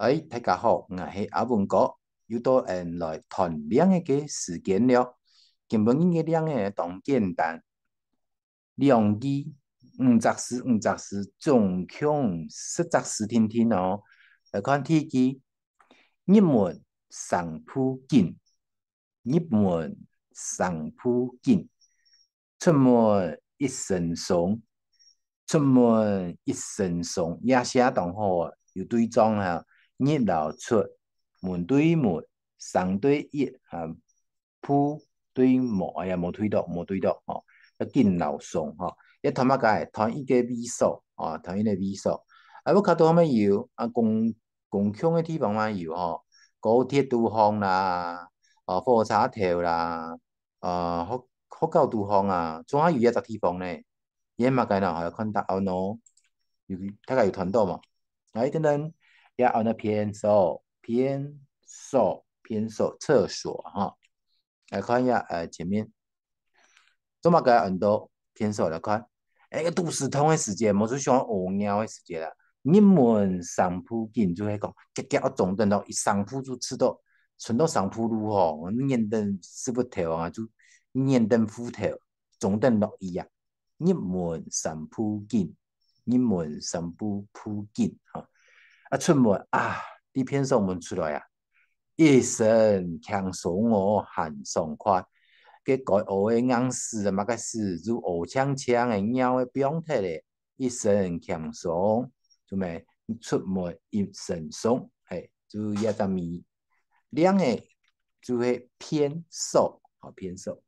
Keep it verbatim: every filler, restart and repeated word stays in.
哎，大家好，𠊎係阿文哥，又到𫣆來揣令仔个時間了。今晡日个令仔當簡單，兩句，五隻字，五隻字，總共十隻字定定哦。來看第一句，入門三步緊，入門三步緊，出門一身鬆，出門一身鬆，這寫當好啊，有對仗哈，入摎出，門對門，三對一，哈，步對無，哎呀，無對到，無對到，吼，要緊摎鬆，吼，這揣麼个？揣一个位所，啊，揣一个位所。啊，屋下肚項乜有，啊，公，公共个地方乜有，吼，高鐵肚項啦，啊，火車頭啦，啊，學，學校肚項啊，總下有一隻地方呢，這麼个呢？還有看答案哦，有，大家有揣到無？啊，一等等，這安到便所，便所，便所，廁所，哈。來看一下，呃，前面，做麼个安到便所來看？哎，肚屎痛个時節，無就想屙尿个時節啦。入門三步緊，就係講，遽遽愛衝等到，一三步就出到，伸到三步路吼，跈等屎朏頭啊，就跈等褲頭，衝等落去啊。入門三步緊，入門三步步緊，哈。啊，出門啊，對便所門出來啊，一身輕鬆哦，還爽快。該該屙个硬屎啊，麼个屎，就屙淨淨个，尿个放忒咧，一身輕鬆，就咩出門一身鬆，嘿，就這隻謎。令仔就係便所，吼，便所。